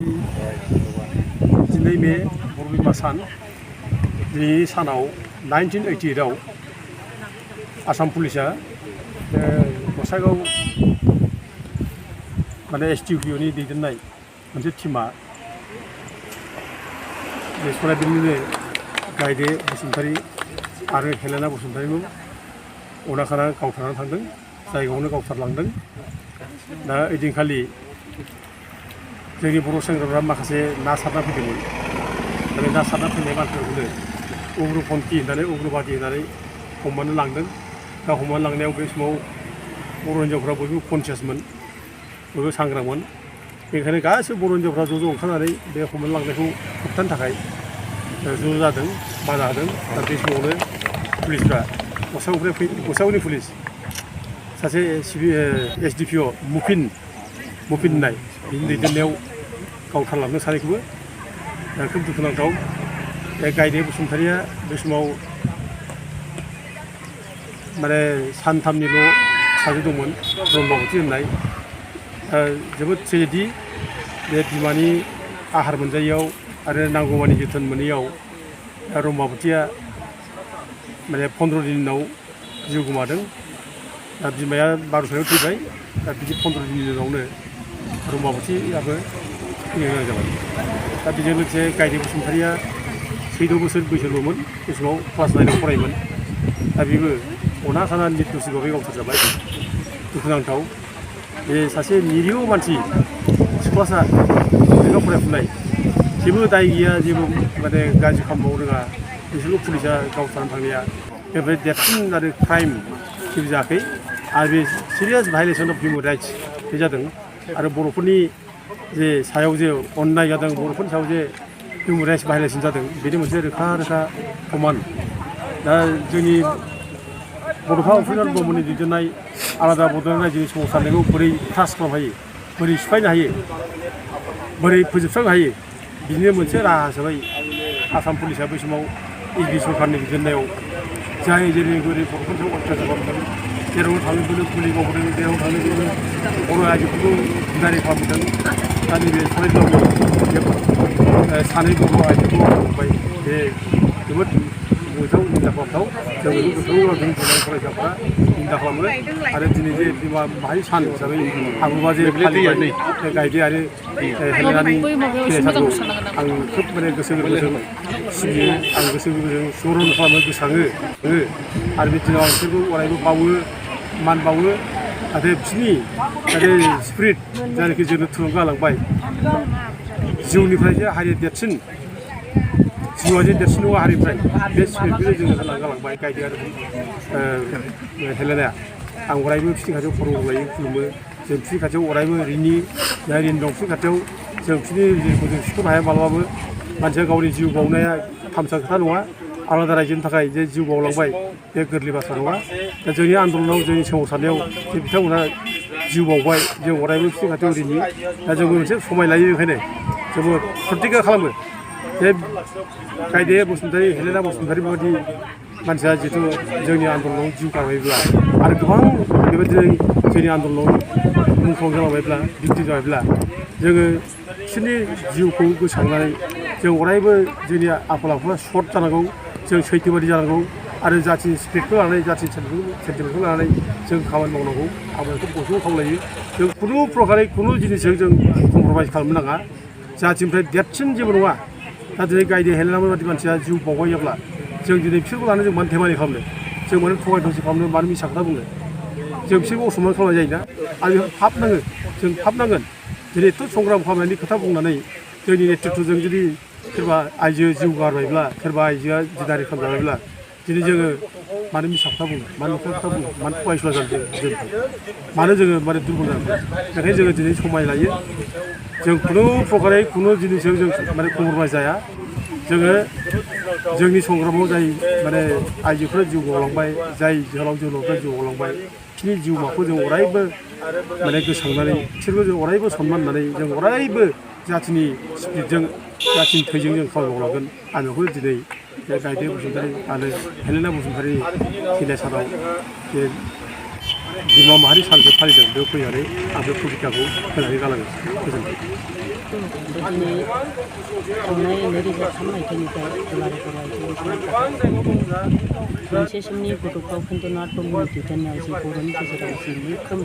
दिनै मे बरबिमा सान दिनैनि सानाव 1988 आव आसाम पुलिसा गसाइगाव माने एसटिपिअनि दैदेननाय मोनसे टीमा बे सराइबिलनिनो गायदे बसुमतारी आरो हेलेना बसुमतारीखौ अनाखाना गावथारनानै थांदों, जायगायावनो गावथारलांदों। दा ओइदिनखालि जोंनि बर' सेंग्राफ्रा माखासे ना सारना फैदोंमोन। बे ना सारना फैनाय मानसिफोरखौनो उग्रपन्थी होननानै उग्रबादि होननानै हमनानै लांदों। दा हमनानै लांनायाव बे समाव बर' हिन्जावफ्रा बयबो कनसियासमोन, बयबो सांग्रांमोन। बेनिखायनो गासैबो बर' हिन्जावफ्रा ज' ओंखारनानै बे हमनानै लांनायखौ होबथानो थाखाय ज' जादों, बादा होदों। दा बे समावनो पुलिसफ्रा गसाइगावनि पुलिस सासे एसडिपिअ मुफिन होननाय बिनि दैदेननायाव गावथारलांदों सानैखौबो। खोब दुखुनांथाव। बे गायदे बसुमतारीया बे समाव माने सानथामनिल' फिसाजो दंमोन, रम्बाबती होननाय। जोबोद ट्रेजेडि। बे बिमानि आहार मोनजायैयाव आरो नांगौमानि जोथोन मोनैयाव रम्बाबतीया माने 15 दिननि उनाव जिउ गोमादों। दा बिमाया 12 थैबाय। दा बिदि 15 दिननि उनावनो रम्बाबतीयाबो थैनो गोनां जाबाय। दा बेजों लोगोसे गायदे बसुमतारीया 14 बोसोर बैसोल'मोन, बे समाव क्लास 9 आव फरायोमोन। दा बेबो अनाखाना निर्दोषिभाबै गावथारजाबाय। दुखुनांथाव। बे सासे निरिह मानसि, सिख्लासा लेखा फरायफुनाय, जेबो दाय गैया, जेबो माने गाज्रि खामानि मावनो रोङा, बिसोरखौ पुलिसा गावथारनानै थांनाया बेनिफ्राय देरसिन आरो क्राइम जेबो जायाखै। आरो बे सिरियास भायलेसन अफ हिउमेन राइट्स बे जादों। आरो बर'फोरनि जे सायाव जे अन्याय जादों, बर'फोरनि सायाव जे हिउमेन राइट्स भायलेसन जादों, बेनि मोनसे रोखा प्रमान। दा जोंनि बड'फा उपेन्द्र नाथ ब्रह्मनि दैदेननाय आलादा बड'लेण्ड रायजोनि सोमावसारनायखौ बोरै क्रास खालामनो हायो, बोरै सिफायनो हायो, बोरै फोजोबस्रांनो हायो, बिदिनो मोनसे राहा हिसाबै आसाम पुलिसा बै समाव इडि सरकारनि दैदेननायाव जाय जेरै बोरै बर'फोरनि सायाव अत्याचार खालामदों, जेरावनो थाङो बेनो गुलि गावबोदों, जेराव थाङो बेनो बर' आइजोफोरखौ उदारि खालामदों। दा नैबे सराइबिलावबो सानै बर' आइजोखौ खालामबाय। बे जोबोद गोथाव निन्दा खालामथाव। जों बेखौ गोथौ जोंनि फरायसाफ्रा निन्दा खालामो। आरो दिनै जे बिमा माहारि सान हिसाबै आबुबा जे फालिबाय गायदे आरो हेलेनानि थैनाय सानखौ आं खोब माने गोसो गोरबोजों सिबियो, आं गोसो गोरबोजों स्मरन खालामो, गोसोखाङो। आरो बे दिनाव आं बिसोरखौ अरायबो बावो, मान बावो। जाहाथे बिसोरनि स्पिरिट जायनाखि जोंनो थुलुंगा होलांबाय, जिउनिफ्रायसो हारिया देरसिन, जिउआ जे देरसिन नङा हारिनिफ्राय, बे स्पिरिटखौनो जोङो गालांबाय गायदे आरो हेलेनाया। आं अरायबो बिसोरनि खाथियाव खर' गंग्लायो, खुलुमो। जों बिसोरनि खाथियाव अरायबो रिनि दं, बिसोरनि खाथियाव जों बिसोरनि जिउखौ जों सुख'नो हाया मालाबाबो। मानसिया गावनि जिउ बावनाया थामसा खोथा नङा। आलादा रायजोनि थाखाय जे जिउ बावलांबाय, बे गोरलै बाथ्रा नङा। दा जोंनि आन्दलनाव, जोंनि सोमावसारनायाव जे बिथांमोनहा जिउ बावबाय, जों अरायबो बिसोरनि खाथियाव रिनि। दा जोंबो मोनसे समाय लायो, ओंखायनो जोंबो प्रतिज्ञा खालामो जे गायदे बसुमतारी, हेलेना बसुमतारी बेबायदि मानसिया जिथु जोंनि आन्दलनाव जिउ गारबायब्ला आरो गोबां बेबायदिनो जोंनि आन्दलनाव मुंख्लं जालांबायब्ला, बिक्ति जाबायब्ला, जोङो बिसोरनि जिउखौ गोसोखांनानै जों अरायबो जोंनि आखल आखुआ सर्ट जानांगौ, जों सैथोबादि जानांगौ। आरो जाथिनि स्पिरिटखौ लानानै, जाथिनि सेन्टिमेन्टखौ लानानै जों खामानि मावनांगौ। आं बेखौ बयखौबो खावलायो। जों खुनु प्रकारै खुनु जिनिसजों जों कमप्रमाइस खालामनो नाङा। जाथिनिफ्राय देरसिन जेबो नङा। दा दिनै गायदे हेलेनाफोर बायदि मानसिया जिउ बावबायोब्ला जों दिनै बिसोरखौ लानानै जों मानो धेमालि खालामनो, जों मानो थगाय थसि खालामनो, मानो मिसा खोथा बुंनो। जों बिसोरखौ असनमान खालामनाय जायोना। आरो बेखौ फाब नाङो, जों फाब नांगोन। दिनै एथ' संग्राम खालामनायनि खोथा बुंनानै जोंनि नेतृत्वजों जुदि सोरबा आइजो जिउ गारबायब्ला, सोरबा आइजोआ जिनाहारि खालामजाबायब्ला, दिनै जोङो मानो मिसा खोथा बुंनो, मानो नंखाय खोथा बुंनो, मानो थगायसुला जानो जों मानो जोङो माने दुरबल जानो। बेखायनो जोङो दिनै समाय लायो। जों खुनु प्रकारै खुनु जिनिसजों जों माने कमप्रमाइस जाया। जोङो जोंनि संग्रामाव जाय माने आइजोफोरा जिउ गलांबाय, जाय जोहोलाव जोहोलावफ्रा जिउ गलांबाय, बिसोरनि जिउमाखौ जों अरायबो माने गोसोखांनानै बिसोरखौ जों अरायबो सनमान होनानै जों अरायबो जाथिनि स्पिरिटजों, जाथिनि थैजों जों खामानि मावलांगोन। आं बेखौ दिनै बे गायदे बसुमतारी आरो हेलेना बसुमतारीनि थैनाय सानाव बे बिमा माहारि सानखौ फालिदों बेयाव फैनानै आं बे कबिताखौ होनानै गालाङो गोजोन्थों। दिनै थांनाय 2003 मायथाइनिफ्राय दुलाराय बर' आइजो मोनसे समनि बड'फा उपेन्द्रनाथ ब्रह्मनि दैदेननायाव जि बर'नि गेजेराव जि मैखोम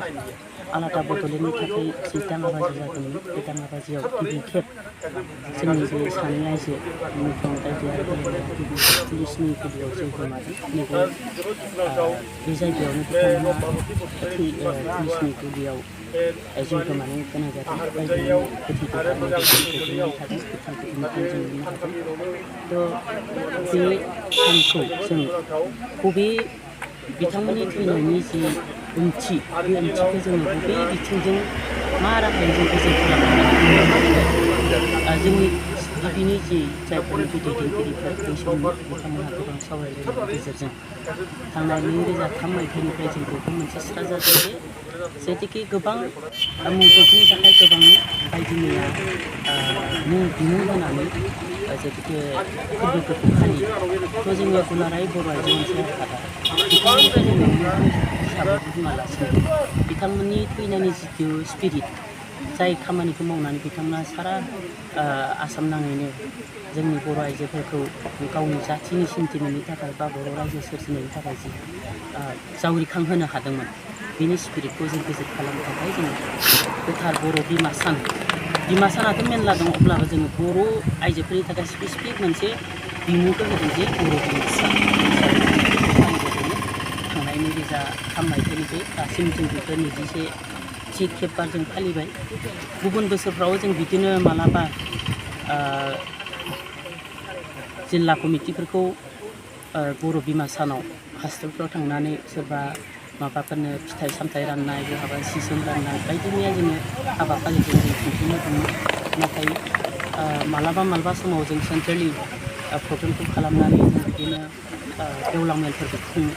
आलादा बड'लेण्डनि थाखाय जि दाङाबाजि जादोंमोन बे दाङाबाजियाव गिबि खेब जोंनि बे सानै आइजो मुंख्लं बायदि आरो गेलेनाया गिबि पुलिसनि गुलियाव जिउ गोमादों। नैबे बे जायगायावनो बिथांमोना पुलिसनि गुलियाव जिउ गोमानो गोनां जादों। बायदि गोथै देहानि गेजेरजों थादों बिथांखौ दिनैसिम जों नुनो हादों। थ' बे सानखौ जों बबे बिथांमोननि थैनायनि जि ओंथि बे ओंथिखौ जोङो बबे बिथिंजों मा राहायै जों गोजोन खालामनो जोंनि गिबिनि जि जायफोरनिखि दैदेनगिरिफोर बै समनि बिथांमोनहा गोबां सावरायलायनायनि गेजेरजों थांनाय 2003 मायथाइनिफ्राय जों बेखौ मोनसे स्रा जादों जे जेतिके गोबां मुंख्लंफोरनि थाखाय गोबां बायदि मैया बिमुं होनानै जेतिके फोरबोफोरखौ फालियो। थ' जोङो दुलाराय बर' आइजो मोनसे आफादा बिथांमोनखौ जोङो मुंख्लं हिसाबै बुङालासिनो बिथांमोननि थैनायनि जिथु स्पिरिट जाय खामानिखौ मावनानै बिथांमोना सारा आसाम नाङैनो जोंनि बर' आइजोफोरखौ गावनि जाथिनि सेन्टिमेन्टनि थाखाय बा बर' रायजो सोरजिनायनि थाखाय जि जावरिखांहोनो हादोंमोन बिनि स्पिरिटखौ जों भिजिट खालामनो थाखाय जोङो गोथार बर' बिमा सानाथ' मेरला दं अब्लाबो जोङो बर' आइजोफोरनि थाखाय स्पेसिफिक मोनसे बिमुंखौ होदों जे बर' बिमा सान थांनाय 2003 मायथाइनिफ्राय दासिम जों बेखौ 21 खेबबार जों फालिबाय। गुबुन बोसोरफ्राव जों बिदिनो मालाबा जिल्ला कमिटिफोरखौ बर' बिमा सानाव हस्टेलफ्राव थांनानै सोरबा माबाफोरनो फिथाइ सामथाइ राननाय बहाबा सि जोम राननाय बायदि मैया जोङो हाबाफारिजों जों खुंफुंनो दंमोन। नाथाय मालाबा समाव जों सेन्ट्रेलि प्रग्रामखौ खालामनानै जों बिदिनो गेवलां मेलफोरखौ खुङो।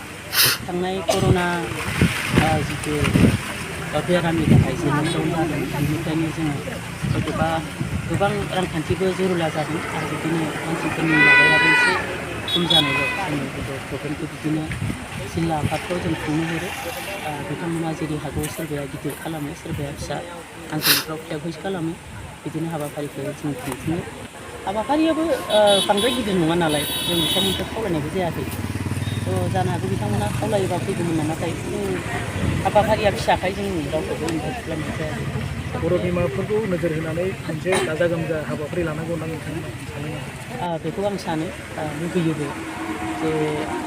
थांनाय कर'ना जिथु बेरामनि थाखाय जे लकडाउन जादों बेनिफ्रायनो जोङो हयत'बा गोबां रांखान्थिबो जुरुला जादों आरो बिदिनो मानसिफोरनि माबायाबो एसे खम जानायलाय जोङो प्रग्रामखौ बिदिनो जिल्ला आफादफ्राव जों खुंनो हरो। बिथांमोना जेरै हागौ सोरबाया गिदिर खालामो सोरबाया फिसा आनसलिकफ्राव फ्लेग हइस्ट खालामो बिदिनो हाबाफारिखौ जों खुंफुङो। हाबाफारियाबो बांद्राय गिदिर नङा नालाय जों इसांबो खावलायनायबो जायाखै। थ' जानो हागौ बिथांमोना खावलायोबा फैगौमोन नामाथाय हाबाफारिया फिसाखाय जों रावखौबो इनभाइट खालामनाय जायाखै। बर' बिमाफोरखौ नोजोर होनानै मोनसे गाजा गोमजा हाबाफारि लानांगौ होनना नोंथाङा सानो नामा? बेखौ आं सानो लुबैयोबो जे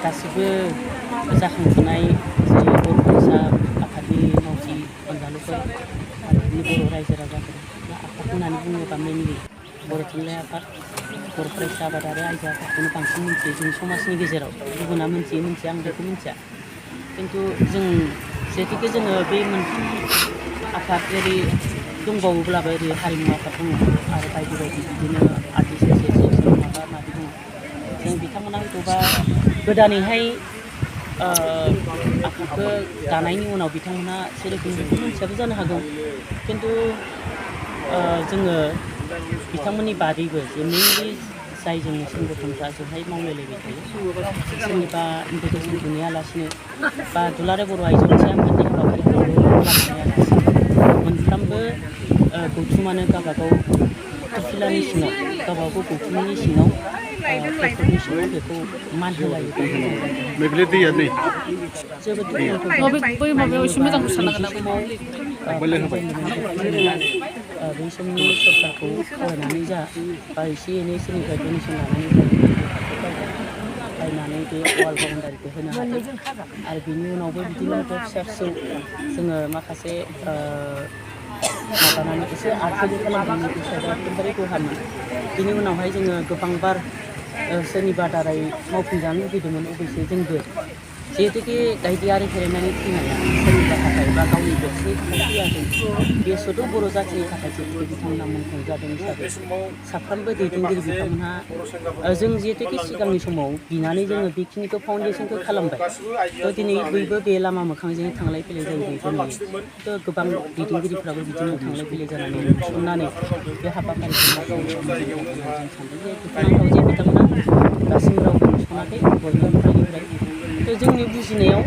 गासिबो जाखांफुनाय जे बर' फरायसा आफादनि मावथि अनजालुफोर आरो बिदिनो बर' रायजो राजाफोर आफाद होननानै बुङोबा मेनलि बर' थुनलाइ आफाद बर' फरायसा आफादारि आइजो आफादखौनो बांसिन मिथियो जों समाजनि गेजेराव गुबुना मिथियो आं बेखौ मिथिया। खिन्थु जों जेतिके जोङो बे मोनथाम आफाद जेरै दंबावोब्लाबो ओरै हारिमु आफाद दङ आरो बायदि बिदिनो आर्टिस्ट एस'सियेसन माबा माबि दङ। जों बिथांमोना हयत'बा गोदानैहाय आफादखौ दानायनि उनाव बिथांमोना जेरोखोम बेखौ मिथियाबो जानो हागौ। खिन्थु जोङो बिथांमोननि बादैबो जे मेनलि जाय जोंनि संगठनफ्रा जहाय मावलायलायबाय थायो सोरनिबा इनभिटेसनखौ नेयालासिनो बा दुलाराय बर' आइजो मोनसे आफादनि हाबाफारिखौ लायालासिनो मोनफ्रोमबो गौथुमानो गावबागाव फिरफिलानि सिङाव गावबागाव गौथुमनि सिङाव प्लेटफर्मनि सिङाव बेखौ मान होलायोबा जोबोद बै समनि सरकारखौ खावलायनानै जा बा एसे एनै सोरनिफ्राय डनेसन लानानै बायनानै बे वाल बाउन्डारिखौ होनो हादों आरो बिनि उनावबो बिदिनो फिसा फिसौ जोङो माखासे माबानानै एसे आर्टफोरबो खालामदोंमोन बे साइडआव एकदमबारे गहामोन। बिनि उनावहाय जोङो गोबांबार सोरनिबा दारै मावफुंजानो लुगैदोंमोन अबयसे जोंबो जिहेतुके गायदेयारि फेरेनानै थैनाया सोरनिबा थाखाय बा गावनि बेक्सिनि थाखाय थैयाखै बे सुदु बर' जाथिनि थाखाय जिहेतुके बिथांमोना मुंख्लं जादों हिसाबै साफ्रोमबो दैदेनगिरि बिथांमोनहा जों जिहेतुके सिगांनि समाव बिनानै जोङो बेखिनिखौ फाउन्डेसनखौ खालामबाय। थ' दिनै बयबो बे लामा मोखांजों थांलाय फैलाय जायो बयबो नुयो। थ' गोबां दैदेनगिरिफ्राबो बिदिनो थांलाय फैलाय जानानै नुसननानै बे हाबाफारिखौ मावफुङोबा मोजां जागोन होननानै जों सानदों जे दुखुनांथाव जे बिथांमोना दासिम रावबो नुसनाखै गभर्नमेन्टनिफ्राय। थ' जोंनि बुजिनायाव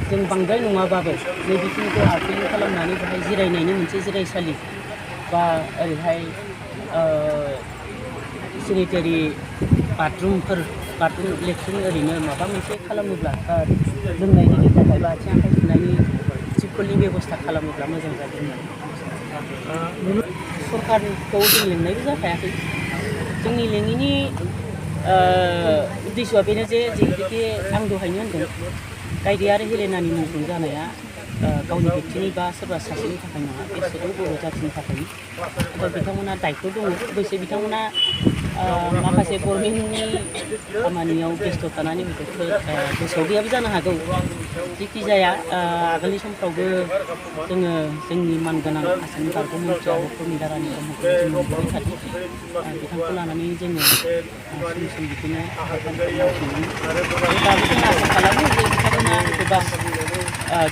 जों बांद्राय नङाबाबो नै बेखिनिखौ आर्टिं खालामनानै बेहाय जिरायनायनि मोनसे जिरायसालि बा ओरैहाय सेनिटारि बाथरुम लेट्रिन ओरैनो माबा मोनसे खालामोब्ला बा लोंनाय दैनि थाखाय बा आथिं आखाइ सुनायनि टिपखलनि बेब'स्था खालामोब्ला मोजां जागोन होननानै सरकारखौ जों लिंनायबो जाखायाखै जोंनि लिङिनि उद्देश्यआ बेनो जे जिहेतुके आं दहायनो होनदों गायदे आरो हेलेनानि मुंख्लं जानाया गावनि बेक्तिनि बा सोरबा सासेनि थाखाय नङा बिसोरो बर' जाथिनि थाखाय नाथाय बिथांमोना दायथ' दङ अबयसे बिथांमोना माखासे गभर्नमेन्टनि खामानियाव बेस्थ' थानानै बेफोरखौ गोसोआव गैयाबो जानो हागौ जिखि जाया आगोलनि समफ्रावबो जोङो जोंनि मानगोनां आसामनि बारग' मन्थ्रि आरो प्रमिला रानि ब्रह्मखौ जों मोनबोबाय थादों बिथांखौ लानानै जोङो सम सम बिदिनो हाबाफारिखौ मावफैयो दाबो जों आसा खालामो जे बिथांमोना गोबां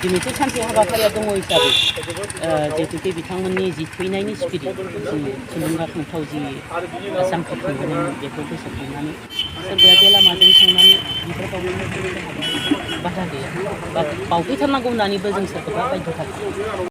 दिनैथ' सानसे हाबाफारिया दङ हिसाबै जिहेतुके बिथांमोननि जि थैनायनि स्पिरिट जि थुलुंगाखांथाव जि जांख्रिखांबोनायमोन बेखौ गोसोखांनानै सोरबाया बे लामाजों थांनानै बिबार बावहैनो बाधा गैया बा बावफैथारनांगौ होननानैबो जों सोरखौबा बायध' खालामा